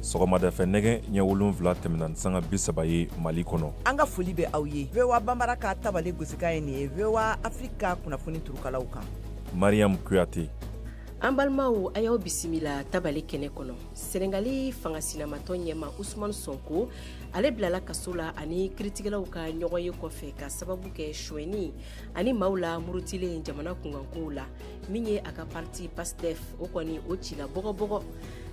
Sɔgɔmadafɛ nɛgɛ ɲɛ 7 tɛmɛna ni sanga 30 ye Mali kɔnɔ. An ka foli bɛ aw ye. VOA Bambara ka tabale gosikan ye nin ye VOA Afrique ka kunnafoni turukalaw kan. Mariam Kuyate. An balimaw, a y'aw bisimila tabale kɛnɛ kɔnɔ. Senegali fanga sinamatɔ ɲɛma Ousmane Sonko, ale bilala kaso la ani kiritigɛlaw ka ɲɔgɔn ye kɔfɛ ka sababu kɛ sonyɛni ani maaw la murutilen jamana kunkankow la, min ye a ka parti PASTEF o kɔni o cila bɔgɔbɔgɔ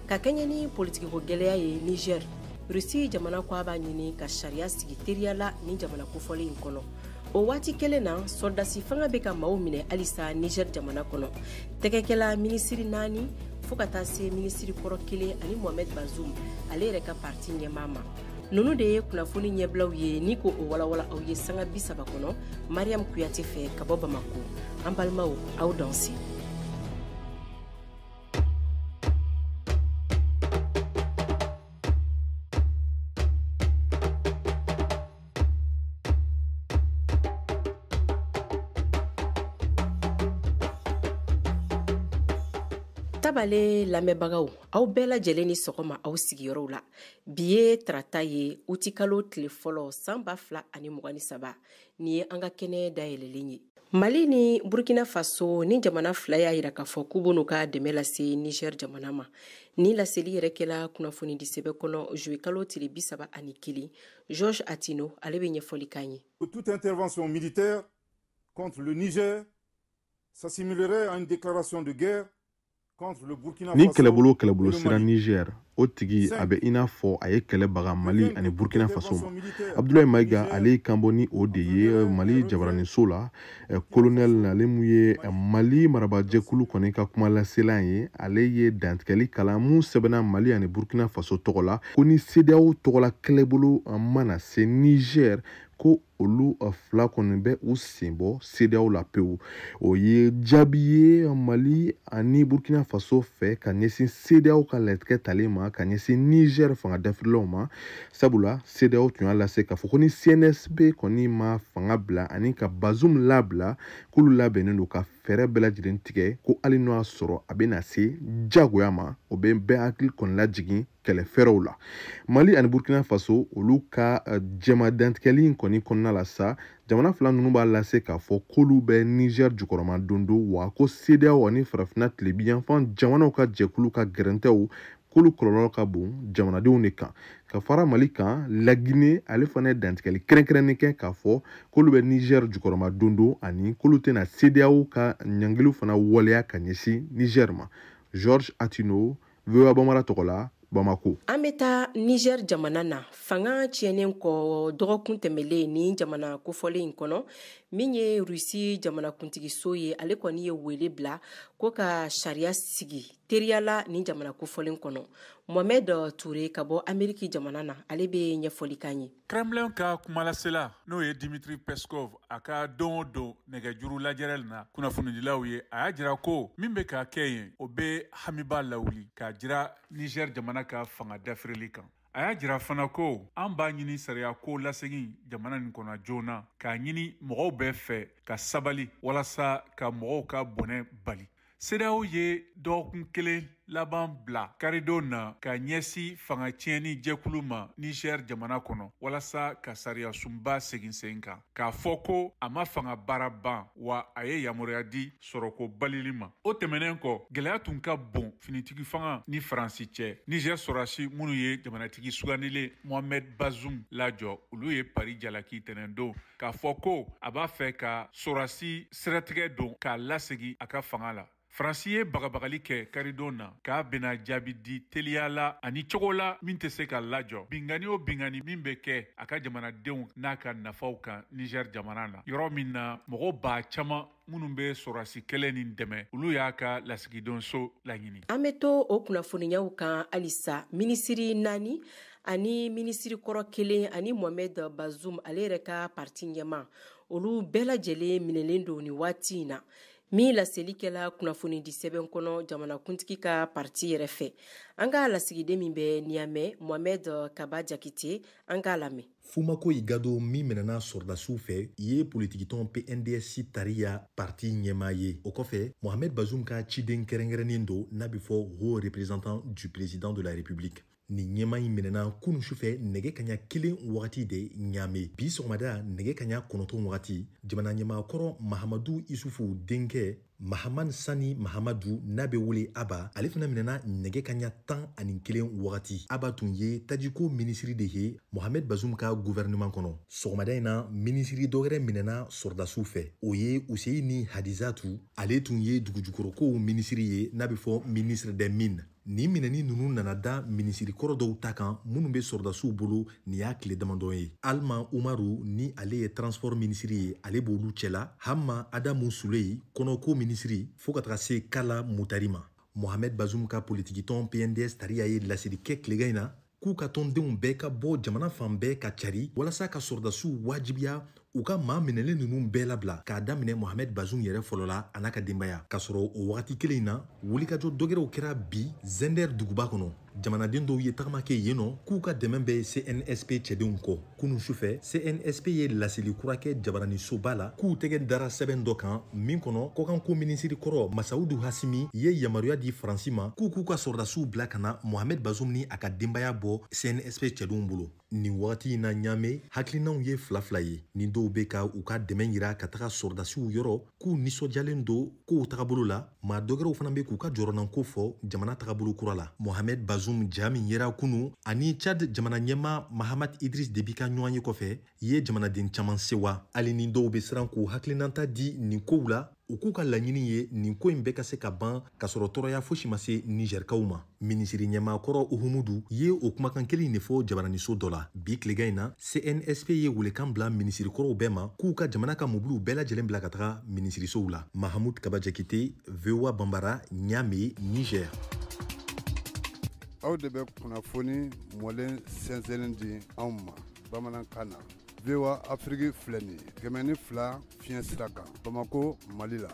ka kɛɲɛ ni politikiko gɛlɛya ye Niger. Russie jamana ko a b'a ɲini ka sariya sigi teriya la ni jamana kofɔlen in kɔnɔ. O waati kelen na, sɔrɔdasi fanga bɛ ka maaw minɛ halisa Niger jamana kɔnɔ. Tɛgɛkɛla minisiri 4 fo ka taa se minisiri kɔrɔ 1 ani Mohamed Bazoum ale yɛrɛ ka parti ɲɛmaa ma. Ninnu de ye kunnafoni ɲɛbilaw ye ni ko o walawala aw ye sanga 30 kɔnɔ Mariam Kuyate fɛ ka bɔ Bamako. An balimaw, aw danse. Tabale lamɛnbagaw, aw bɛɛ lajɛlen ni sɔgɔma aw sigiyɔrɔw la. Bi ye tarata ye, utikalo tile fɔlɔ san 2023. Nin ye an ka kɛnɛ dayɛlɛlen ye. Mali ni Burkina Faso ni jamana fila y'a yira k'a fɔ k'u b'u ka dɛmɛ lase Niger jamana ma. Ni laseli yɛrɛ kɛla kunnafoni di sɛbɛn kɔnɔ juillet kalo tile 31. Georges Attino ale bɛ ɲɛfɔli k'an ye. Toute intervention militaire contre le Niger s'assimilerait à une déclaration de guerre. Ni kɛlɛbolo sera Niger, o tigi a bɛ i n'a fɔ a ye kɛlɛ baga Mali ani Burkina Faso ma. Abdoulaye Maïga ale y'i kanbɔ ni o de ye Mali jabaraninso la. Colonel ale mun ye Mali marabajɛkulu kɔni ka kuma laselan ye, ale ye dantigɛli kalan mun sɛbɛnna Mali ani Burkina Faso tɔgɔ la, ko ni CEDEAO tɔgɔla kɛlɛbolo mana se Niger, ko olu fila kɔni bɛ u sen bɔ CEDEAO la pewu. O ye jaabi ye Mali ani Burkina Faso fɛ ka ɲɛsin CEDEAO ka latigɛ talen ma ka ɲɛsin Niger fanga dafirilaw ma. Sabula CEDEAO tun y'a lase k'a fɔ ko ni CNSP kɔni ma fanga bila ani ka Bazoum labila, k'olu labɛnnen don ka fɛɛrɛ bɛɛ lajɛlen tigɛ, ko hali n'o y'a sɔrɔ a bɛna se jagoya ma, o bɛ bɛɛ hakili kɔni lajigin kɛlɛ fɛɛrɛw la. Mali ani Burkina Faso olu ka jɛma dantigɛli in kɔni kɔnɔna la sa, jamana fila ninnu b'a lase k'a fɔ k'olu bɛ Niger jukɔrɔma don don, wa ko CEDEAO ani farafinna tilebinyanfan jamanaw ka jɛkulu ka gɛrɛntɛw k'olu kɔlɔlɔ ka bon jamanadenw de kan. Ka fara Mali kan, Laginɛ ale fana ye dantigɛli kɛrɛnkɛrɛnnen kɛ k'a fɔ k'olu bɛ Niger jukɔrɔma don don ani k'olu tɛna CEDEAO ka ɲangiliw fana waleya ka ɲɛsin Niger ma. Georges Attino, VOA Bambara tɔgɔ la, Bamako. An bɛ taa Niger jamana na. Fanga tiɲɛnen kɔ dɔgɔkun tɛmɛlen ni jamana kofɔlen in kɔnɔ, min ye Russie jamanakuntigiso ye, ale kɔni ye wele bila ko ka sariya sigi teriya la ni jamana kofɔlen kɔnɔ. Mohamed Touré ka bɔ Ameriki jamana na, ale bɛ ɲɛfɔli k'an ye. Kremlin ka kumalasela n'o ye Dimitri Peskov a ka don o don nɛgɛjuru lajɛrɛ na kunnafonidilaw ye, a y'a jira ko min bɛ ka kɛ yen, o bɛ hamiba lawuli k'a jira Niger jamana ka fanga dafirili kan. A y'a jira fana ko an b'a ɲini sariya ko lasegin jamana nin kɔnɔ joona, k'a ɲini mɔgɔw bɛɛ fɛ ka sabali walasa ka mɔgɔw ka bɔnɛ bali. CEDEAO ye dɔgɔkun kelen laban bila karidon na ka ɲɛsin fanga tiɲɛni jɛkulu ma Niger jamana kɔnɔ walasa ka sariya sunba segin sen kan, k'a fɔ ko a ma fanga baara ban, wa a ye yamaruya di sɔrɔko balili ma. O tɛmɛnen kɔ, gɛlɛya tun ka bon finitigi fanga ni Faransi cɛ. Niger sɔrɔdasi minnu ye jamanatigi sugandilen Mohamed Bazoum lajɔ, olu ye Paris jalaki tɛnɛndon k'a fɔ ko a b'a fɛ ka sɔrɔdasi siratigɛ don k'a lasegin a ka fanga la. Faransi ye bagabagali kɛ karidon na k'a bɛna jaabi di teliya la ani cogo la min tɛ se ka lajɔ, bingani o bingani min bɛ kɛ a ka jamanadenw n'a ka nafaw kan Niger jamana na, yɔrɔ min na mɔgɔ ba caman minnu bɛ sɔrɔdasi kɛlɛ nin dɛmɛ, olu y'a ka lasigidenso laɲini. An bɛ to o kunnafoniyaw kan halisa. Minisiri 4 ani minisiri kɔrɔ 1 ani Mohamed Bazoum ale yɛrɛ ka parti ɲɛmaa, olu bɛɛ lajɛlen minɛlen don nin waati in na. Min laseli kɛla kunnafoni di sɛbɛn kɔnɔ jamanakuntigi ka parti yɛrɛ fɛ. An ka lasigiden min bɛ Niamey, Mohamed Kaba Jakite, an k'a lamɛn. Fumako Igado min minɛna sɔrɔdasiw fɛ ye politikitɔn PNDS tariya parti ɲɛmaa ye. O kɔfɛ, Mohamed Bazoum ka ciden kɛrɛnkɛrɛnnen don n'a bɛ fɔ haut représentant du président de la République. Nin ɲɛmaa in minɛna kunun sufɛ nɛgɛ kaɲa 1 wagati de Ɲame. Bi sɔgɔmada nɛgɛ kaɲa 9 wagati, jamana ɲɛmaakɔrɔ Mahamadu Isufu denkɛ Mahaman Sani Mahamadu n'a bɛ wele Aba, ale fana minɛna nɛgɛ kaɲa 11 wagati. Aba tun ye tajiko minisiri de ye Mohamed Bazoum ka gouvernement kɔnɔ. Sɔgɔmada in na, minisiri dɔ wɛrɛ minɛna sɔrɔdasiw fɛ, o ye Useyini Hadizatu, ale tun ye dugujukɔrɔkow minisiri ye n'a bɛ fɔ ministre des mines. Nin minɛni ninnu nana da minisiri kɔrɔ dɔw ta kan minnu bɛ sɔrɔdasiw bolo nin y'a tile damadɔ ye. Alma Umaru ni ale ye transport minisiri ye, ale b'olu cɛla. Hamma Adamu Suleyi kɔnɔko minisiri, fo ka taga se Kala Mutari ma. Mohamed Bazoum ka politikitɔn PNDS tariya ye laseli kɛ tilegan in na k'u ka tɔndenw bɛɛ ka bɔ jamana fan bɛɛ ka cari walasa ka sɔrɔdasiw wajibiya u ka maa minɛlen ninnu bɛɛ labila, k'a daminɛ Mohamed Bazoum yɛrɛ fɔlɔ la a n'a ka denbaya. K'a sɔrɔ o wagati kelen in na, wulikajɔ dɔgɛrɛw kɛra bi Zender duguba kɔnɔ. Jamanaden dɔw ye tagama kɛ yen nɔ k'u ka dɛmɛ bɛ CNSP cɛdenw kɔ. Kunun sufɛ, CNSP ye laseli kura kɛ jabaranisoba la k'u tɛgɛ dara sɛbɛn dɔ kan min kɔnɔ kɔkanko minisiri kɔrɔ Masaudu Hasimi ye yamaruya di Faransi ma k'u k'u ka sɔrɔdasiw bila ka na Mohamed Bazoum ni a ka denbaya bɔ CNSP cɛdenw bolo. Nin wagati in na Ɲame, hakilinaw ye fila ye. Ni dɔw bɛ ka u ka dɛmɛ yira ka taga sɔrɔdasiw yɔrɔ k'u nisɔndiyalen don kow tagabolo la, maa dɔgɛrɛw fana bɛ k'u ka jɔrɔnanko fɔ jamana tagabolo kura la. Mohamed Bazoum ja min yera kunu ani Tchad jamana ɲɛmaa Mahamat Idriss Déby ka ɲɔgɔn ye kɔfɛ ye jamanaden caman sewa. Hali ni dɔw bɛ siran k'u hakilinata di nin kow la, u k'u ka laɲini ye nin ko in bɛɛ ka se ka ban k'a sɔrɔ tɔɔrɔya fosi ma se Nizɛrikaw ma. Minisiri ɲɛmaakɔrɔ Uhumudu ye o kumakan kelen in de fɔ jabaraniso dɔ la. Bi tilegan in na, CNSP ye welekan bila minisirikɔrɔw bɛɛ ma k'u ka jamana ka mobiliw bɛɛ lajɛlen bila ka taga minisirisow la. Mahamud Kaba Jakite, VOA Bambara, Ɲame, Niger. Aw de bɛ kunnafoni mɔlen sɛnsɛnnen di anw ma bamanankan na. VOA Afrique filɛ nin ye 102 fiɲɛ sira kan Bamako, Mali la.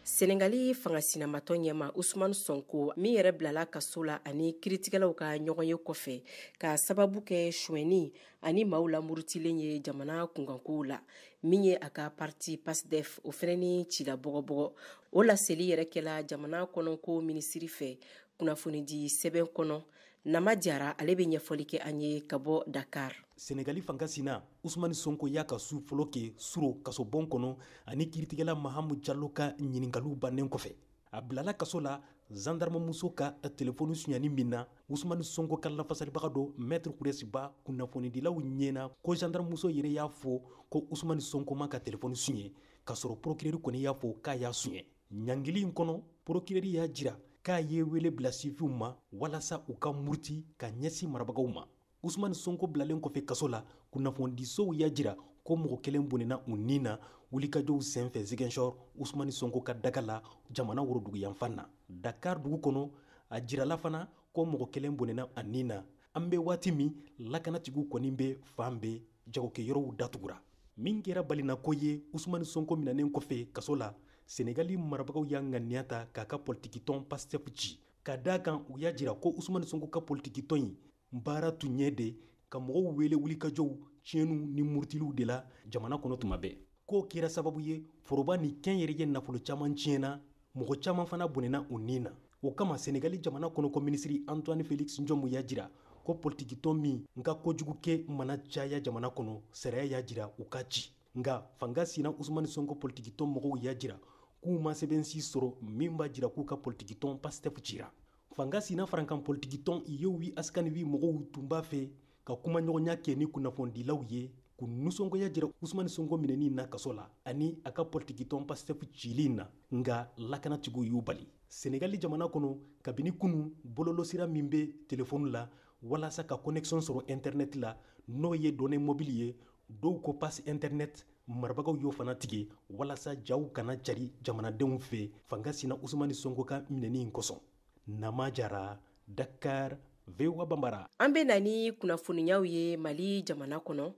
Senegali fanga sinamatɔ ɲɛma Ousmane Sonko min yɛrɛ bilala kaso la ani kiiritigɛlaw ka ɲɔgɔn ye kɔfɛ ka sababu kɛ sonyɛni ani maaw lamurutilen ye jamana kunkankow la, min ye a ka parti PASTEF o fɛnɛ ni cila bɔgɔbɔgɔ. O laseli yɛrɛ kɛla jamana kɔnɔko minisiri fɛ kunnafonidi sɛbɛn kɔnɔ. Nama Jara ale bɛ ɲɛfɔli kɛ an ye ka bɔ Dakar. Senegali fanga sina Ousmane Sonko y'a ka su fɔlɔ kɛ suro kasobon kɔnɔ ani kiiritigɛla Mahamu Jalo ka ɲininkaliw bannen kɔfɛ. A bilala kaso la zandarmamuso ka telefɔni sonyani min na, Ousmane Sonko ka lafasalibaga dɔ Maître Kuresi Ba kunnafonidilaw ɲɛna ko zandarmamuso yɛrɛ y'a fɔ ko Ousmane Sonko ma ka telefɔni sonya, k'a sɔrɔ procureur kɔni y'a fɔ k'a y'a sonya. Ɲangili in kɔnɔ, procureur y'a jira k'a ye wele bila sifinw ma walasa u ka muruti ka ɲɛsin marabagaw ma. Ousmane Sonko bilalen kɔfɛ kaso la, kunnafonidisow y'a jira ko mɔgɔ kelen bɔnɛna u nin na wulikajɔw senfɛ Ziguinchor, Ousmane Sonko ka daga la jamana woroduguyanfan na. Dakar dugu kɔnɔ, a jirala fana ko mɔgɔ kelen bɔnɛna a nin na. An bɛ waati min, lakanatigiw kɔni bɛ fan bɛɛ jagokɛyɔrɔw datugura. Min kɛra balinako ye Ousmane Sonko minɛnen kɔfɛ kaso la, Senegali marabagaw y'a ŋaniya ta k'a ka politikitɔn PASTEF ci. Ka da kan u y'a jira ko Ousmane Sonko ka politikitɔn in baara tun ye de ka mɔgɔw wele wulikajɔw, tiɲɛniw ni murutiliw de la jamana kɔnɔ tuma bɛɛ. K'o kɛra sababu ye foroba ni kɛnyɛrɛye nafolo caman tiɲɛna, mɔgɔ caman fana bɔnɛna u nin na. O kama Senegali jamana kɔnɔko minisiri Antoine Félix Ndiome y'a jira ko politikitɔn min nka kojugu kɛ mana caya jamana kɔnɔ, sariya y'a jira u ka ci. Nka fanga sina Ousmane Sonko politikitɔn mɔgɔw y'a jira k'u ma sɛbɛn si sɔrɔ min b'a jira k'u ka politikitɔn PASTEF cira. Fanga sina farankan politikitɔn Yewwi Askan Wi mɔgɔw tun b'a fɛ ka kumaɲɔgɔnya kɛ ni kunnafonidilaw ye k'u nisɔngoya jira Ousmane Sonko minɛni na kaso la ani a ka politikitɔn PASTEF cili na, nka lakanatigiw y'u bali. Senegali jamana kɔnɔ, kabini kunu bɔlɔlɔsira min bɛ telefɔni la walasa ka connexion sɔrɔ internet la, n'o ye données mobile ye, dɔw ko passe internet, marabagaw y'o fana tigɛ walasa jaw kana cari jamanadenw fɛ fanga sina Ousmane Sonko ka minɛni in kosɔn. Nama Jara, Dakar, VOA Bambara. An bɛ na ni kunnafoniyaw ye Mali jamana kɔnɔ.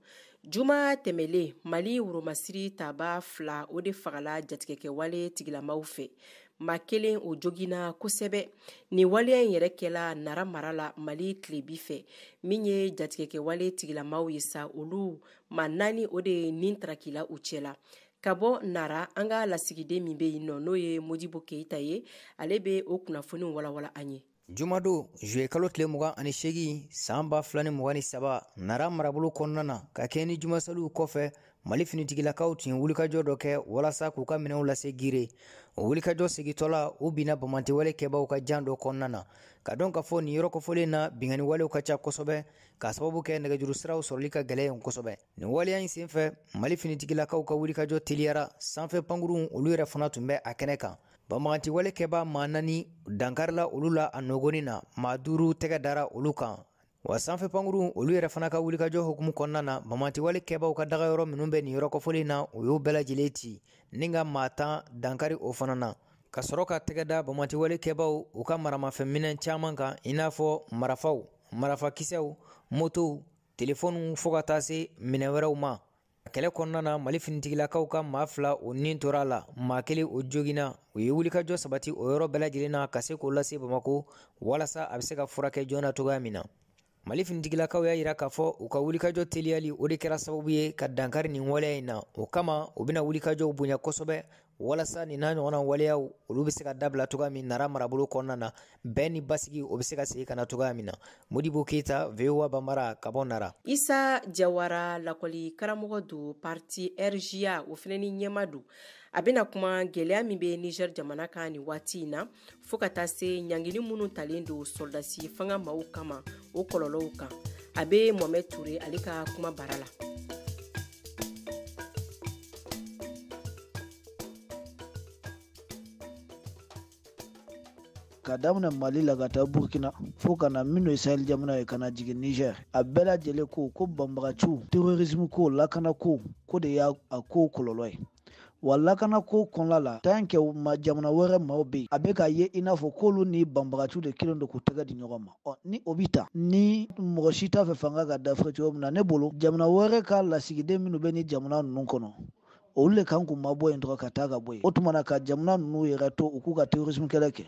Juma tɛmɛlen, Mali woromasiri taba 2 o de fagala jatigɛkɛwale tigilamaw fɛ. Maa kelen o joginna kosɛbɛ. Nin waleya in yɛrɛ kɛla Nara mara la Mali tilebi fɛ. Min ye jatigɛkɛwale tigilamaw ye sa, olu maa 4 o de nin tarakila u cɛla. Ka bɔ Nara, an ka lasigiden min bɛ yen nɔ, n'o ye Modibo Keyita ye, ale bɛ o kunnafoniw walawala an ye. Jumadon juillet kalo tile 28 san 2023, Nara marabolo kɔnɔna na, ka kɛ ni jumasaliw kɔfɛ, Mali finitigilakaw tun ye wulikajɔ dɔ kɛ walasa k'u ka minɛnw lase Gire. O wulikajɔ segintɔla, u binna banbaanciwale kɛbaaw ka jan dɔ kɔnɔna na. Ka dɔn k'a fɔ nin yɔrɔ kofɔlen na, binkanni walew ka ca kosɛbɛ, k'a sababu kɛ nɛgɛjuru siraw sɔrɔli ka gɛlɛn yen kosɛbɛ. Nin waleya in senfɛ, Mali finitigilakaw ka wulikajɔ teliyara, sanfɛ pankurunw olu yɛrɛ fana tun bɛ a kɛnɛ kan. Banbaganciwale kɛbaa maa 4 dankarila olu la a nɔgɔnin na, maa 5 tɛgɛ dara olu kan. Wa sanfɛ pankurun olu yɛrɛ fana ka wulikajɔ hukumu kɔnɔna na, banbaganciwale kɛbaaw ka dagayɔrɔ minnu bɛ nin yɔrɔ kofɔlen na, u y'o bɛɛ lajɛlen ci ni ka maa 10 dankari o fana na. Ka sɔrɔ ka tɛgɛ da banbaganciwale kɛbaaw u ka maramafɛn minɛn caman kan, i n'a fɔ marafaw, marafakisɛw, motow, telefɔniw fo ka taa se minɛn wɛrɛw ma. Kɛlɛ kɔnɔna na, Mali finitigilakaw ka maa 2 o nin tora a la, maa 1 o joginna. U ye wulikajɔ sabati o yɔrɔ bɛɛ lajɛlen na ka se k'o lase Bamakɔ walasa a bɛ se ka furakɛ joona cogoya min na. Mali finitigilakaw y'a jira k'a fɔ u ka wulikajɔ teliyali o de kɛra sababu ye ka dankari nin waleya in na. O kama u bɛna wulikajɔw bonya kosɛbɛ walasa nin n'a ɲɔgɔnna waleyaw olu bɛ se ka dabila cogoya min Nara marabolo kɔnɔna na, bɛn ni basigi o bɛ se ka segin ka na cogoya min na. Modibo Keyita, VOA Banbara, ka bɔ Nara. Isa Jawara, lakɔli karamɔgɔ don parti RJA, o fana ni ɲɛma don. A bɛna kuma gɛlɛya min bɛ Niger jamana kan nin waati in na, fo ka taa se ɲangili minnu talen don sɔrɔdasi fanga maaw kama, o kɔlɔlɔw kan. A bɛ Mohamed Toure ale ka kuma bara la. Ka daminɛ Mali la ka taa Burkina fo ka na minnu ye Sahel jamana ye ka na jigin Niger, a bɛɛ lajɛlen ko banbagaciw, terrorisme ko, lakana ko, ko de y'a a ko kɔlɔlɔ ye. Wa lakana ko kɔnɔna la, tant que ma jamana wɛrɛ maaw bɛ yen, a bɛ ka ye i n'a fɔ k'olu ni banbagaciw de kelen don k'u tɛgɛ di ɲɔgɔn ma. Ɔ ni o bɛ ta, ni mɔgɔ si t'a fɛ fanga ka dafiri cogo min na, ne bolo jamana wɛrɛ ka lasigiden minnu bɛ ni jamana ninnu kɔnɔ, olu le kan k'u mabɔ yen dɔrɔn ka taa ka bɔ yen. O tuma na ka jamana ninnu yɛrɛ to u k'u ka terrorisme kɛlɛ kɛ,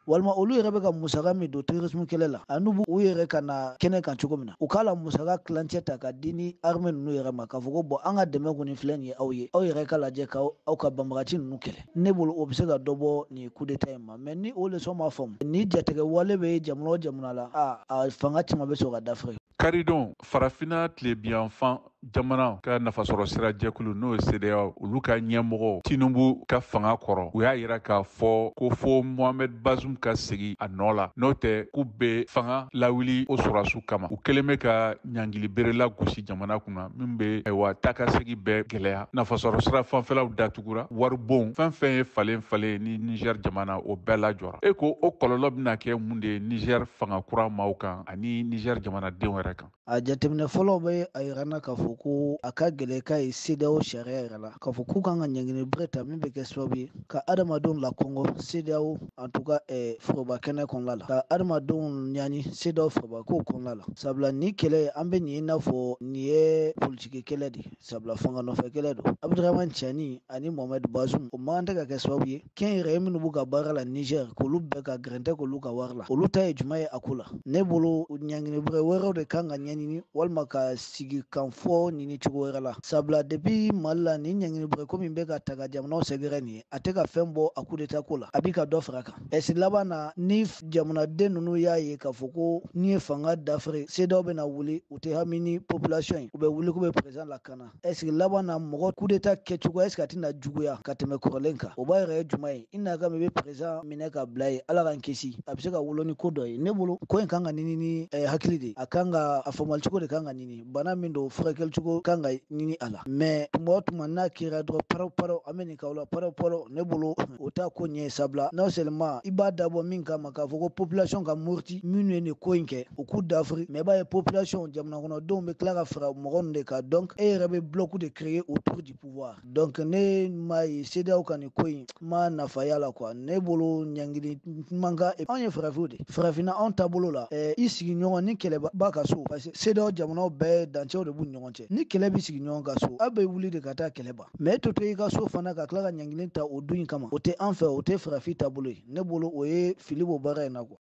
walima olu yɛrɛ bɛ ka musaka min don terrorisme kɛlɛ la, ani u yɛrɛ ka na kɛnɛ kan cogo min na, u k'a la musaka tilancɛ ta ka di ni armée ninnu yɛrɛ ma, k'a fɔ ko bɔn an ka dɛmɛ kɔni filɛ nin ye aw ye, aw yɛrɛ ka lajɛ k'aw ka banbagaci ninnu kɛlɛ. Ne bolo o bɛ se ka dɔ bɔ nin coup d'état in ma. Mais ni o leçon ma faamu, ni jatigɛ wale bɛ jamana o jamana la, a fanga caman bɛ sɔrɔ ka dafiri. Karidon, Farafina tilebinyanfan jamana ka nafasɔrɔ sira jɛkulu, n'o ye CEDEAO, olu ka ɲɛmɔgɔ Tinubu ka fanga kɔrɔ, u y'a yira k'a fɔ ko fo Mohamed Bazoum ka segi a nɔ la, n'o tɛ k'u bɛ fanga lawuli o sɔrɔsiw kama. U kɛlen bɛ ka ɲangili bere lagosi jamana kunna min bɛ ayiwa taa ka segi bɛɛ gɛlɛya. Nafasɔrɔ sira fanfɛlaw datugura, waribon fɛn fɛn ye falen falen ni Niger jamana, o bɛɛ lajɔra. E ko o kɔlɔlɔ bɛna kɛ mun de ye Niger fanga kura maaw kan ani Niger jamanadenw yɛrɛ kan? A jateminɛ fɔlɔ bɛ a yira n na k'a fɔ ko a ka gɛlɛn k'a ye CEDEAO sariya yɛrɛ la, k'a fɔ k'u kan ka ɲangili bere ta min bɛ kɛ sababu ye ka adamadenw lakɔngɔ CEDEAO, en tout cas foroba kɛnɛ kɔnɔna la, ka adamadenw ɲani CEDEAO foroba kow kɔnɔna la. Sabula ni kɛlɛ an bɛ nin i n'a fɔ nin ye politiki kɛlɛ de ye, sabula fanga nɔfɛ kɛlɛ don. Abdurahmane Tiani ani Mohamed Bazoum, o man tɛ ka kɛ sababu ye kɛnyɛrɛye minnu b'u ka baara la Niger, k'olu bɛɛ ka gɛrɛntɛ k'olu ka wari la, olu ta ye jumɛn ye a ko la? Ne bolo ɲangili bere wɛrɛw de kan ka ɲɛɲini, walima ka sigi kan fɔ ɲini cogo wɛrɛ la. Sabula depuis Mali la, nin ɲangili bere ko min bɛ ka ta ka jamanaw sɛgɛrɛ nin ye, a tɛ ka fɛn bɔ a coup d'état ko la, a bɛ ka dɔ fara a kan. Ɛsi laban na, ni jamanaden ninnu y'a ye k'a fɔ ko n'i ye fanga dafiri, CEDEAO bɛna wuli, u tɛ hami ni population ye, u bɛ wuli k'u bɛ président lakana. Ɛseke laban na mɔgɔ coup d'état kɛcogo, est-ce que a tɛna juguya ka tɛmɛ kɔrɔlen kan? O b'a yɛrɛ ye jumɛn ye? I n'a ka min bɛ président minɛ ka bila yen, Ala k'an kisi, a bɛ se ka wolo ni ko dɔ ye. Ne bolo ko in kan ka ɲini ni hakili de, a kan ka a faamuyali cogo de kan ka ɲini, bana min don furakɛli cogo kan ka ɲini a la. Mais tuma o tuma n'a kɛra dɔrɔn paraw paraw, an bɛ nin k'aw la paraw paraw, ne bolo o t'a ko ɲɛ. Sabula non seulement i b'a dabɔ min kama k'a fɔ ko population ka muruti minnu ye nin ko in kɛ, u k'u dafiri, mais i b'a ye population jamana kɔnɔdenw bɛ tila ka fara mɔgɔ ninnu de kan. Donc e yɛrɛ bɛ bloc de créer autour du pouvoir. Donc ne m'a ye CEDEAO ka nin ko in ma nafa y'a la quoi. Ne bolo ɲangili man kan. Anw ye farafinw de, farafinna anw taabolo la, i sigiɲɔgɔn ni kɛlɛ b'a ka so, parce que CEDEAO jamanaw bɛɛ dancɛw de b'u ni ɲɔgɔn cɛ. Ni kɛlɛ bɛ sigi ɲɔgɔn ka so, aw bɛ wuli de ka taa kɛlɛ ban. Mais e to i ka so fana ka tila ka ɲangili ta o du in kama, o tɛ an fɛ, o tɛ farafin taabolo ye. Ne bolo o ye fili b'o baara in na quoi.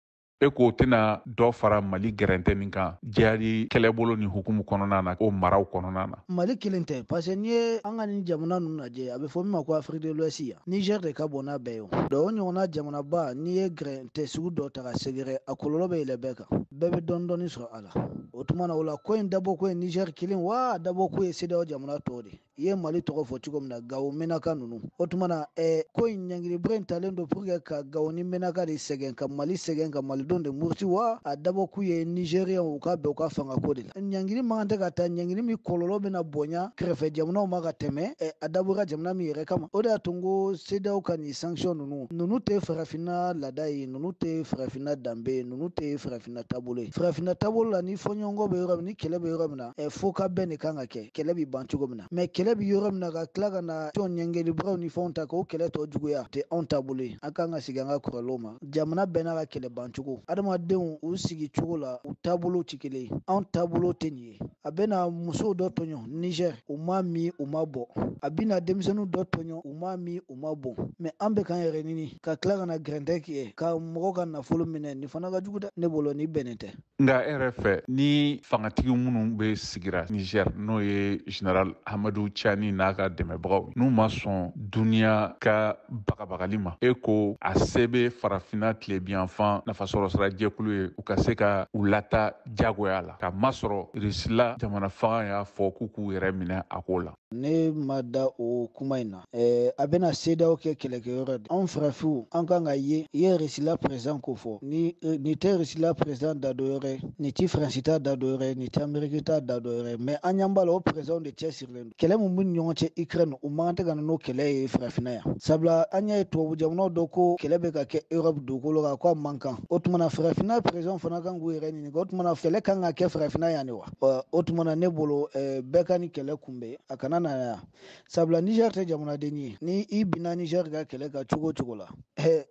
E k'o tɛna dɔ fara Mali gɛrɛntɛ nin kan jihadi kɛlɛbolo ni hukumu kɔnɔna na, o maraw kɔnɔna na? Mali kelen tɛ, parce que n'i ye an ka nin jamana ninnu lajɛ, a bɛ fɔ min ma ko Afrique de l'Ouest yan, Niger de ka bon n'a bɛɛ ye. O donc o ɲɔgɔnna jamanaba, n'i ye gɛrɛntɛ sugu dɔ ta ka sɛgɛrɛ, a kɔlɔlɔ bɛ yɛlɛ bɛɛ kan, bɛɛ bɛ dɔɔni dɔɔni sɔrɔ a la. O tuma na o la, ko in dabɔ ko ye Niger kelen wa, a dabɔ ko ye CEDEAO jamana tɔw de. I ye Mali tɔgɔ fɔ cogo min na, Gawo Menaka ninnu, o tuma na ko in ɲangilibere in talen don pour que ka Gawo ni Menaka de sɛgɛn, ka Mali sɛgɛn, ka Malidenw de muruti wa, a dabɔ k'u ye Nigériens u ka bɛn u ka fangako de la. Ɲangili man kan tɛ ka taa ɲangili min kɔlɔlɔ bɛna bonya kɛrɛfɛ jamanaw ma ka tɛmɛ a dabɔra jamana min yɛrɛ kama. O de y'a to n ko CEDEAO ka nin sanction ninnu tɛ farafinna laada ye, ninnu tɛ farafinna danbe ye, ninnu tɛ farafinna taabolo ye. Farafinna taabolo la, ni fɔɲɔgɔnkɔ bɛ yɔrɔ min, ni kɛlɛ bɛ yɔrɔ min na, fo ka bɛn de kan ka kɛ, kɛlɛ bɛ ban cogo min na. Mais kɛlɛ bɛ yɔrɔ min na, ka tila ka na tɔn ɲɛngɛlibagaw ni fɛnw ta k'o kɛlɛ tɔ juguya, tɛ anw taabolo ye. An kan ka segin an ka kɔrɔlenw ma. Jamana bɛɛ n'a ka kɛlɛ bancogo, adamadenw u sigi cogo la, u taabolo tɛ kelen ye. Anw taabolo tɛ nin ye. A bɛna musow dɔ tɔɲɔ Niger, u ma min, u ma bɔ. A bɛna denmisɛnninw dɔ tɔɲɔ, u ma min, u ma bɔ. Mais an bɛ k'an yɛrɛ ɲini ka tila ka na gɛrɛntɛ kɛ ka mɔgɔ ka nafolo minɛ, nin fana ka jugu dɛ. Ne bolo nin bɛnnen tɛ. Nka e yɛrɛ fɛ, ni fangatigi minnu bɛ sigira Niger, n'o ye Général Hamadu Tiani n'a ka dɛmɛbagaw, n'u ma sɔn duniya ka bagabagali ma, e ko a se bɛ farafinna tilebinyanfan nafasɔrɔsira jɛkulu ye u ka se ka u lata jagoya la, ka masɔrɔ Rusila jamana fanga y'a fɔ k'u k'u yɛrɛ minɛ a ko la? Ne ma da o kuma in na. A bɛna CEDEAO kɛ kɛlɛkɛyɔrɔ de. Anw farafinw, an kan ka ye, i ye Rusila président ko fɔ, ni nin tɛ Rusila président da dɔ yɔrɔ ye, nin ti Faransi ta da dɔ yɔrɔ ye, nin tɛ Amérique ta da dɔ yɔrɔ ye. Mais an ɲɛ b'a la, o président de cɛsirilen don. Kɛlɛ min b'u ni ɲɔgɔn cɛ Ukraine, u man kan tɛ ka na n'o kɛlɛ ye farafinna yan. Sabula an y'a ye tubabu jamanaw dɔ ko kɛlɛ bɛ ka kɛ Europe dugukolo kan, k'a man kan. O tuma na farafinna président fana kan k'u yɛrɛ ɲininka, o tuma na kɛlɛ kan ka kɛ farafinna yan de wa? O tuma na ne bolo, bɛɛ ka nin kɛlɛ kunbɛn, a kana na yan. Sabula Niger tɛ jamanaden ye. Ni i binna Niger ka kɛlɛ kan cogo o cogo la,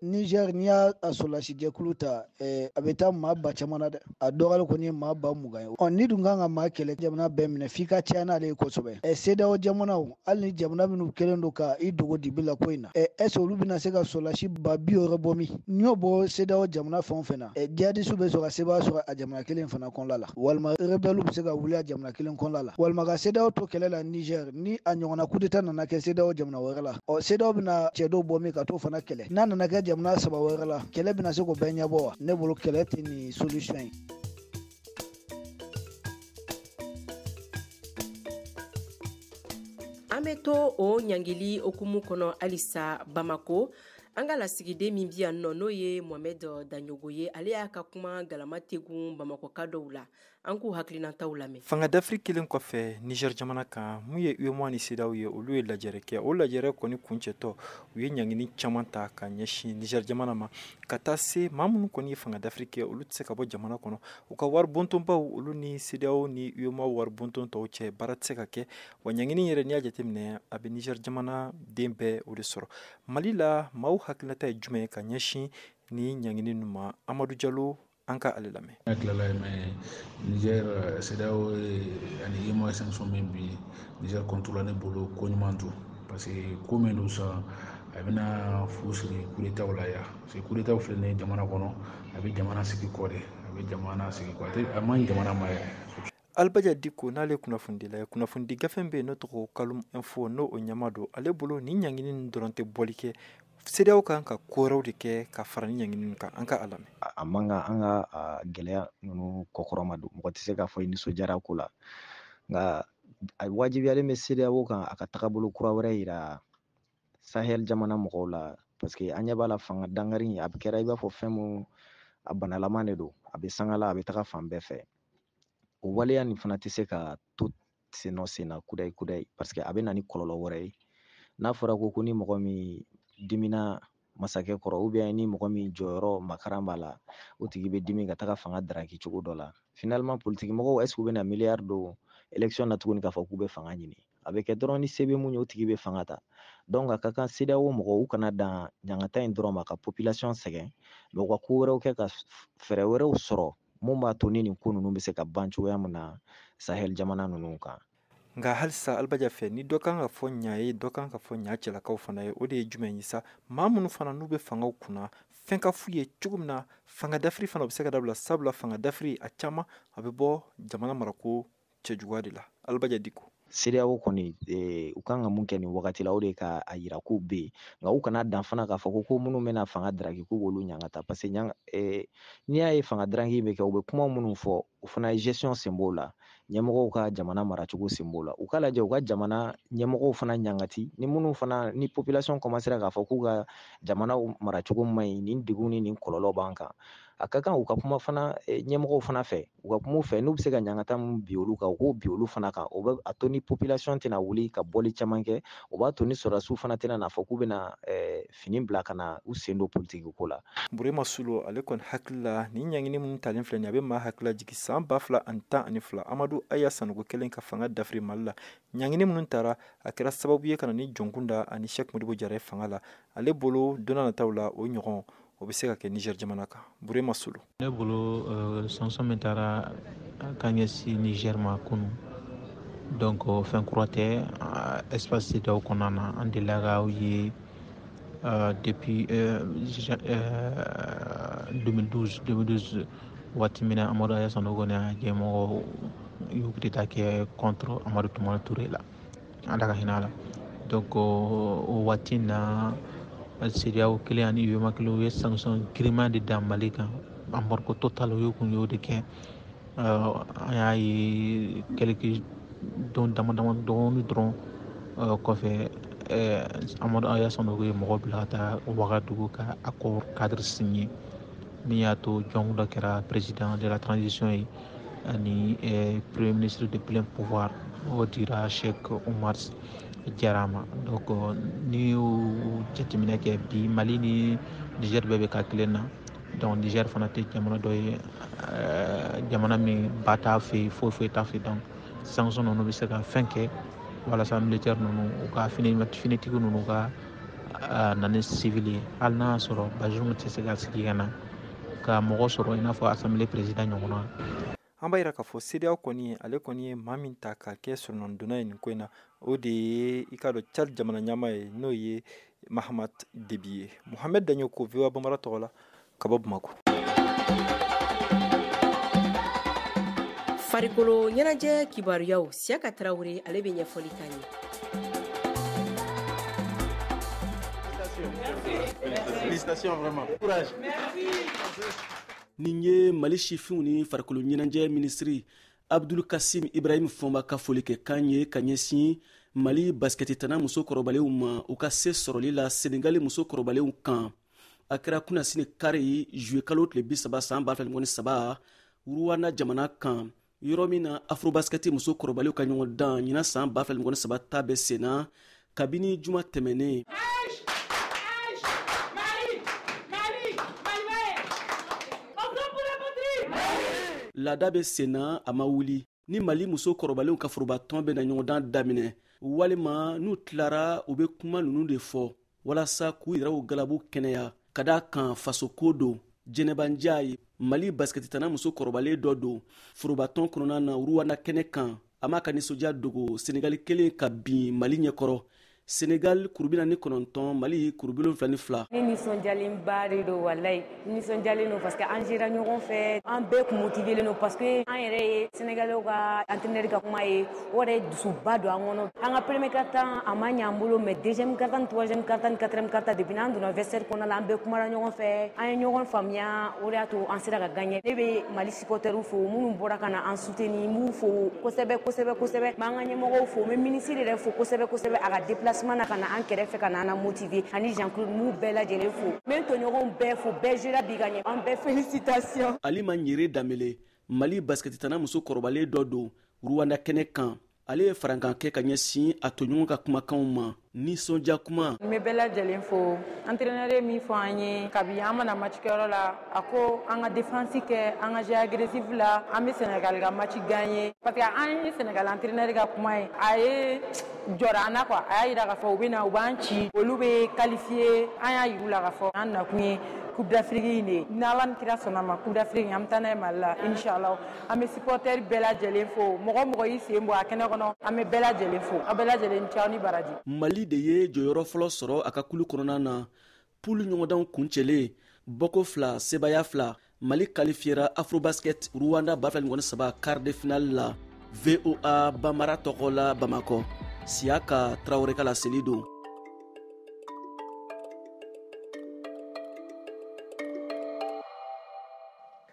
Niger n'i y'a sɔrɔdasi jɛkulu ta, a bɛ taa maa ba caman na dɛ. A dɔgɔyalen kɔni ye maa 20,000 ye. Ɔ ni dun kan ka maa kɛlɛ jamana bɛɛ minɛ, f'i ka caya n'ale ye kosɛbɛ. CEDEAO jamanaw, hali ni jamana minnu kɛlen don ka i dogo dibi la ko in na, est ce que olu bɛna se ka sɔrɔdasi 60 000 bɔ min? N'i y'o bɔ CEDEAO jamana fɛn o fɛn na, jihadisiw bɛ sɔrɔ ka sebaaya sɔrɔ a jamana kelen fana kɔnɔna la, walima rebelles bɛ se ka wuli a jamana kelen kɔnɔna la, walima ka CEDEAO to kɛlɛ la Niger, ni a ɲɔgɔnna coup d'état nana kɛ CEDEAO jamana wɛrɛ la, ɔ CEDEAO bɛna cɛ dɔw bɔ min ka t'o fana kɛlɛ. N'a nana kɛ jamana 3 wɛrɛ la, kɛlɛ bɛna se k'o bɛɛ ɲɛbɔ wa? Ne bolo kɛlɛ tɛ nin solution ye. An bɛ to o ɲangili hukumu kɔnɔ halisa Bamako. An ka lasigiden min bi yan nɔ, n'o ye Mohamed Daɲogo ye, ale y'a ka kuma galama tegun Bamakɔka dɔw la. An k'u hakilinataw lamɛn. Fanga dafiri kelen kɔfɛ Niger jamana kan, mun ye UEMOA ni CEDEAO ye, olu ye lajɛrɛ kɛ. O lajɛrɛ kɔni kuncɛtɔ, u ye ɲangini caman ta ka ɲɛsin Niger jamana ma, ka taa se maa minnu kɔni ye fanga dafiri kɛ, olu tɛ se ka bɔ jamana kɔnɔ, u ka wari bontonbaw, olu ni CEDEAO ni UEMOA wari bonton tɔw cɛ baara tɛ se ka kɛ. Wa ɲangini yɛrɛ, n'i y'a jateminɛ, a bɛ Niger jamana den bɛɛ o de sɔrɔ. Mali la, maaw hakilinata ye jumɛn ye ka ɲɛsin ni ɲangini ninnu ma? Amadu Jalo, an ka ale lamɛn. Ne tilala ye mais Niger, CEDEAO ani UEMOA sanction min bi Niger contre la, ne bolo ko ɲuman don, parce que ko min don sa, a bɛna fu siri coup d'état la yan, parce que coup d'état filɛ nin ye jamana kɔnɔ, a bɛ jamana sigi kɔ de, a bɛ jamana sigi kɔ, a man ɲi jamana ma yɛrɛ. Albaja Diko, n'ale kunnafonidila ye, kunnafonidi gafe bɛ yen n'o tɔgɔ Kalum Info, n'o o ɲɛma don, ale bolo ni ɲangini ninnu dɔrɔn tɛ bɔli kɛ, CEDEAO kan ka ko wɛrɛw de kɛ ka fara ni ɲangini kan. An ka a lamɛn. A man kan an ka gɛlɛya ninnu kɔkɔrɔma don, mɔgɔ tɛ se k'a fɔ i nisɔndiyara ko la, nka a wajibiyalen bɛ CEDEAO kan a ka tagabolo kura wɛrɛ yira Sahel jamana mɔgɔw la, parce que an ɲɛ b'a la, fanga dankari a kɛra i b'a fɔ fɛn mun a banalama de don, a bɛ sangala, a bɛ taga fan bɛɛ fɛ. O waleya nin fana tɛ se ka to sen nɔ sen na kudayi kudayi, parce que a bɛ na ni kɔlɔlɔ wɛrɛ ye. N'a fɔra ko ni mɔgɔ min dimina masakɛ kɔrɔ, ou bien ni mɔgɔ min jɔyɔrɔ makaran b'a la, o tigi bɛ dimi ka taga fanga daraki cogo dɔ la. Finalement, politique mɔgɔw, est ce que u bɛna miliyari don élection na tuguni k'a fɔ k'u bɛ fanga ɲini? A bɛ kɛ dɔrɔn ni se bɛ mun ye, o tigi bɛ fanga ta. Donc a ka kan CEDEAO mɔgɔw u kana dan ɲangata in dɔrɔn ma ka population sɛgɛn, mais u ka ko wɛrɛw kɛ, ka fɛɛrɛ wɛrɛw sɔrɔ mun b'a to ni nin ko ninnu bɛ se ka ban cogoya min na Sahel jamana ninnu kan. Nka halisa Alibaja fɛ, ni dɔ kan ka fɔ ɲa ye, dɔ kan ka fɔ ɲa cɛlakaw fana ye, o de ye jumɛn ye sa? Maa minnu fana n'u bɛ fangaw kunna, fɛn ka f'u ye cogo min na fanga dafiri fana o bɛ se ka dabila, sabula fanga dafiri a caman a bɛ bɔ jamana marako cɛjuguya de la. Alibaja Diko. CEDEAO kɔni u kan ka mun kɛ nin wagati la, o de ka a yira k'u bɛ yen, nka u kana dan fana k'a fɔ ko minnu bɛna fanga daraki k'u b'olu ɲangata, parce que n'i y'a ye fanga daraki bɛ kɛ, u bɛ kuma minnu fɔ, o fana ye gestion sen b'o la, ɲɛmɔgɔw ka jamana maracogo sen b'o la. U k'a lajɛ u ka jamana ɲɛmɔgɔw fana ɲangati, ni minnu fana ni population commencera k'a fɔ k'u ka jamana maracogo man ɲi, nin degun ni nin kɔlɔlɔ b'an kan, a ka kan u ka kuma fana ɲɛmɔgɔw fana fɛ, u ka kuma u fɛ, n'u bɛ se ka ɲangata min bi olu kan, u k'o bi olu fana kan. O bɛ a to ni population tɛna wuli ka bɔli caman kɛ, o b'a to ni sɔrɔdasiw fana tɛna n'a fɔ k'u bɛna fini bila ka na u sen don politiki ko la. Burema Sulo ale kɔni hakili la nin ɲangini minnu talen filɛ nin ye, a bɛ maa hakili lajigin san 2012 Amadu Aya Sanogo kelen ka fanga dafiri Mali la. Ɲangini minnu tara a kɛra sababu ye ka na ni Jɔnkunda ani Cheikh Modibo Jara fanga la. Ale bolo don n'a nataw la o ɲɔgɔn o bɛ se ka kɛ Niger jamana kan. Burema Sulo. Ne bolo sanction min taara ka ɲɛsin Niger ma kunun, donc fɛn kura tɛ espace CEDEAO kɔnɔna na, an delila k'aw ye depuis 2012 waati min na Amadu Aya Sanogo ni a ɲɛmɔgɔ y'u coup d'état kɛ contre Amadu Tumani Ture la, Ala ka hinɛ a la. Donc o waati na CEDEAO kelen ani UEMOA kelen u ye sanction giriman de da Mali kan, embargo total u kun y'o de kɛ. An y'a ye quelques don dama dama dɔɔni dɔrɔn kɔfɛ, Amadu Aya Sanogo ye mɔgɔ bila ka taa Wagadugu ka accord cadre signé, min y'a to Jɔnkunda kɛra président de la transition ye ani premier ministre de plein pouvoir, o dira Cheikh Oumar Diarra ma. Donc n'i y'o jateminɛ kɛ bi, Mali ni Niger bɛɛ bɛ ka kelen na. Donc Niger fana tɛ jamana dɔ ye, jamana min ba t'a fɛ yen, foyi foyi t'a fɛ. Donc sanction ninnu bɛ se ka fɛn kɛ walasa militaire ninnu u ka finitigi ninnu ka na ni civil ye, hali n'a y'a sɔrɔ Bazoum tɛ se ka sigi ka na ka mɔgɔ sɔrɔ i n'a fɔ assemblée président ɲɔgɔn na. An b'a yira k'a fɔ CEDEAO kɔni ale kɔni ye maa min ta ka kɛ sɔrɔnadonna ye nin ko in na, o de ye i k'a dɔn Tchad jamana ɲɛmaa ye, n'o ye Mahamat Déby ye. Mohamed Dagnoko, VOA Bambara tɔgɔ la ka bɔ Bamakɔ. Farikolo ɲɛnajɛ kibaruyaw, Siaka Traoré ale bɛ ɲɛfɔli k'an ye. Félicitations vraiment. Courage. Merci. Nin ye Mali sifinw ni farikolo ɲɛnajɛ minisiri Abdul Kasim Ibrahim Fɔnba ka foli kɛ kan ye ka ɲɛsin Mali basikɛtitana muso kɔrɔbalenw ma u ka se sɔrɔli la Senegali muso kɔrɔbalenw kan. A kɛra kunnasini kari juillet kalo tile 30 san 2023 Rwanda jamana kan, yɔrɔ min na Afrobaskɛti muso kɔrɔbalenw ka ɲɔgɔn dan ɲinan san 2023 ta bɛ sen na kabini juma tɛmɛnen. Laada bɛ sen na, a ma wuli ni Mali muso kɔrɔbalenw ka forobatɔn bɛna ɲɔgɔndan daminɛ walima n'u tilara, u bɛ kuma ninnu de fɔ walasa k'u yɛrɛw galabu kɛnɛya, ka d'a kan fasoko don. Jɛnɛba Njaye, Mali basikɛtitana muso kɔrɔbalen dɔ don forobatɔn kɔnɔna na Rwanda kɛnɛ kan, a m'a ka nisɔndiya dogo Senegali kelen ka bin Mali ɲɛkɔrɔ. Senegal kuru 49, Mali kuru 72. Ne nisɔndiyalenba de don, walayi nisɔndiyalen don parce que an sera ɲɔgɔn fɛ, an bɛɛ kun motivelen don parce que an yɛrɛ ye Sénégalais ka entraîneur ka kuma ye, o yɛrɛ ye dusuba don an kɔnɔ. An ka premier quart-temps a ma ɲɛ an bolo, mais deuxième quart-temps, troisième quart-temps, quatrième quart-temps, depuis n'an donna vestiaire kɔnɔna la, an bɛɛ kumara ɲɔgɔn fɛ, an ye ɲɔgɔn faamuya, o de y'a to an sera ka gagner. Ne bɛ Mali supporters fo minnu bɔra ka na an soutenir, n b'u fo kosɛbɛ kosɛbɛ kosɛbɛ, n b'an ka ɲɛmɔgɔw fo, n bɛ ministre yɛrɛ fo kosɛbɛ kosɛbɛ a ka déplacement na ka na an kɛrɛfɛ ka na an motiver, ani Jean-Claude, m'u bɛɛ lajɛlen fo, n bɛ n tɔɲɔgɔnw bɛɛ fo, bɛɛ jouera bi ka ɲɛ, an bɛɛ félicitations. Alima Ɲere Danbele, Mali basikɛtitana muso kɔrɔbalen dɔ don Rwanda kɛnɛ kan, ale ye farankan kɛ ka ɲɛsin a tɔɲɔgɔn ka kumakanw ma, nisɔndiya kuma. N bɛ bɛɛ lajɛlen fo, entraîneur ye min fɔ an ye kabi an mana match kɛyɔrɔ la, a ko an ka défense kɛ, an ka jeu agressif la, an bɛ Sénégal ka match gagner, parce que an ye Sénégal entraîneur ka kuma ye, a ye jɔra an na quoi, a y'a yira k'a fɔ u bɛ na u b'an ci, olu bɛ qualifier, an y'a yir'u la k'a fɔ an nakun ye Coupe d'Afrique in de ye. N'Ala ni kira sɔnna ma, Coupe d'Afrique an bɛ taa n'a ye Mali la inchallah. An bɛ supporter bɛɛ lajɛlen fo, mɔgɔ mɔgɔ y'i sen bɔ a kɛnɛ kɔnɔ, an bɛ bɛɛ lajɛlen fo, aw bɛɛ lajɛlen ni ce, aw ni baraji. Mali de ye jɔyɔrɔ fɔlɔ sɔrɔ a ka kulu kɔnɔna na. Pulu ɲɔgɔndanw kuncɛlen, Bɔko 2, sebaya 2. Mali qualifiera Afrobasket Rwanda 2023 quart de finale la. VOA Bambara tɔgɔ la Bamakɔ. Siyaka Traoré ka laseli don.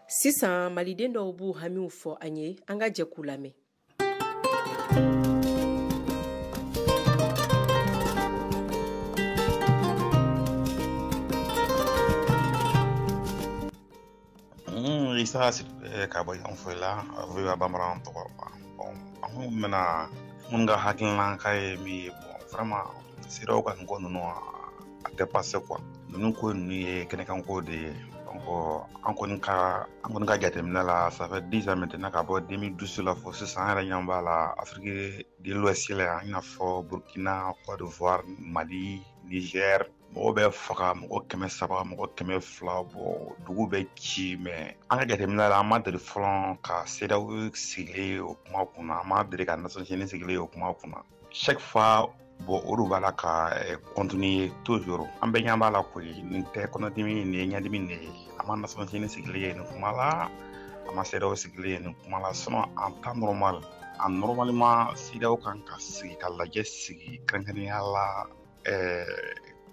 Sisan maliden dɔw b'u hamiw fɔ an ye, an ka jɛ k'u lamɛn. Isa ka bɔ yan fɔ la VOA Bambara tɔgɔ. Bon, an kun bɛna minnu ka hakilina ka ye min ye, bon vraiment CEDEAO ka nin ko ninnu a tɛ passer quoi. Ninnu ko ninnu ye kɛnɛkanko de ye. Donc an kɔni ka jateminɛ la, ça fait 10 ans maintenant ka bɔ 2012 la fo sisan, an yɛrɛ ɲɛ b'a la Afrique de l'Ouest la yan, i n'a fɔ Burkina, Côte d'Ivoire, Mali, Niger. Mɔgɔ bɛ faga, mɔgɔ 300, mɔgɔ 200, bɔ dugu bɛ ci. Mais an ka jateminɛ la, an ma deli fɔlɔ ka CEDEAO sigilen o kuma kunna, an ma deli ka Nations Unies sigilen o kuma kunna. Chaque fois, bon, o de b'a la ka continuer toujours. An bɛɛ ɲɛ b'a la koyi, nin tɛ kɔnɔdimi, nin ye ɲɛdimi de ye. An ma Nations Unies sigilen ye nin kuma la, an ma CEDEAO sigilen ye nin kuma la. Sinon en temps normal, en normalement CEDEAO kan ka sigi ka lajɛ sigi kɛrɛnkɛrɛnnenya la.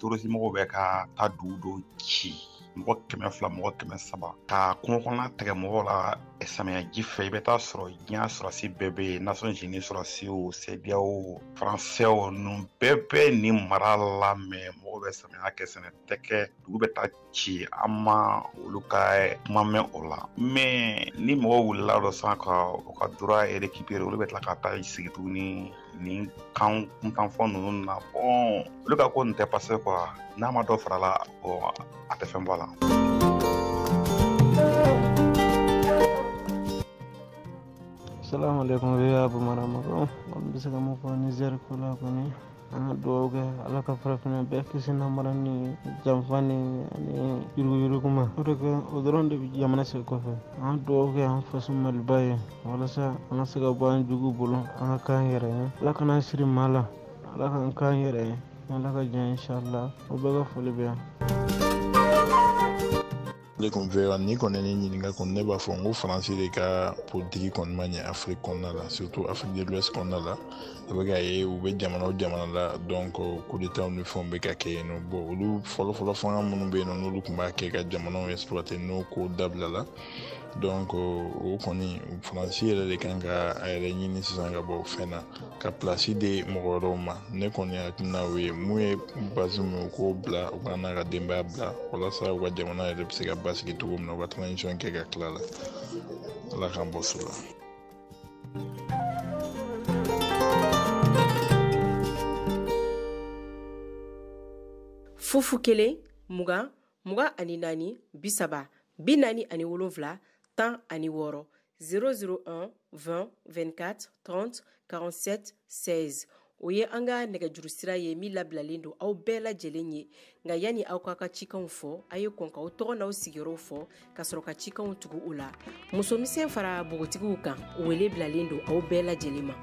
Tourisme mɔgɔw bɛ ka taa dugu dɔw ci, mɔgɔ 200, mɔgɔ 300, ka kungo kɔnɔna tigɛ mɔgɔw la samiyaji fɛ. I bɛ taa sɔrɔ diɲɛ sɔrɔsi bɛɛ bɛ yen, Nations Unies sɔrɔsiw, CEDEAO, Français, ninnu bɛɛ bɛ nin mara la. Mais mɔgɔw bɛ samiya kɛ, sɛnɛ tɛ kɛ, dugu bɛ taa ci, an ma olu ka kuma mɛn o la. Mais ni mɔgɔw wulila dɔ sisan ka u ka droit récupérer, olu bɛ tila ka taa sigi tuguni nin kan kuntanfɔ ninnu na. Bon, olu ka ko nin tɛ passer quoi. N'a ma dɔ fara la, bon, a tɛ fɛn bɔ a la. Assalamu alaikum VOA Bambara mɔgɔw. An bɛ se ka mun fɔ Niger ko la kɔni, an ka dugawu kɛ Ala ka farafinna bɛɛ kisi namara ni janfa ni ani yuruguyurugu ma. O de kɛ o dɔrɔn de bɛ jamana segin kɔfɛ. An ka dugawu kɛ an faso Maliba ye walasa an ka se ka bɔ an juguw bolo, an ka k'an yɛrɛ ye. Ala kana siri maa la, Ala k'an k'an yɛrɛ ye. Ala ka diɲɛ inshallah. O bɛɛ ka foli bɛ yan. Ne kun fɛ ni kɔni ne ɲininka kɔni, ne b'a fɔ n ko Faransi de ka politiki kɔni ma ɲɛ Afrique kɔnɔna la, surtout Afrique de l'Ouest kɔnɔna la. A bɛ ka ye u bɛ jamana o jamana la, donc coup d'état ni fɛnw bɛ ka kɛ yen nɔ. Bon, olu fɔlɔfɔlɔ fanga minnu bɛ yen nɔ, n'olu tun b'a kɛ ka jamanaw exploiter, n'o ko dabila la. Donc o kɔni Faransi yɛrɛ de kan ka a yɛrɛ ɲini sisan ka bɔ fɛn na, ka place di mɔgɔ wɛrɛw ma. Ne kɔni hakilina o ye mun ye, Bazoum u k'o bila, u ka n'a ka denbaya bila, walasa u ka jamana yɛrɛ bɛ se ka basigi cogo min na, u ka transition kɛ ka tila la. Ala k'an bɔ so la. 0 1 20 24 30 47 16 001 20 24 30 47 16. O ye an ka nɛgɛjuru sira ye min labilalen don aw bɛɛ lajɛlen ye. Nka yanni aw k'a ka cikanw fɔ, a ye kɔn k'aw tɔgɔ n'aw sigiyɔrɔw fɔ ka sɔrɔ ka cikanw tugu o la. Musomisɛn fara npogotigiw kan, wele bilalen don aw bɛɛ lajɛlen ma.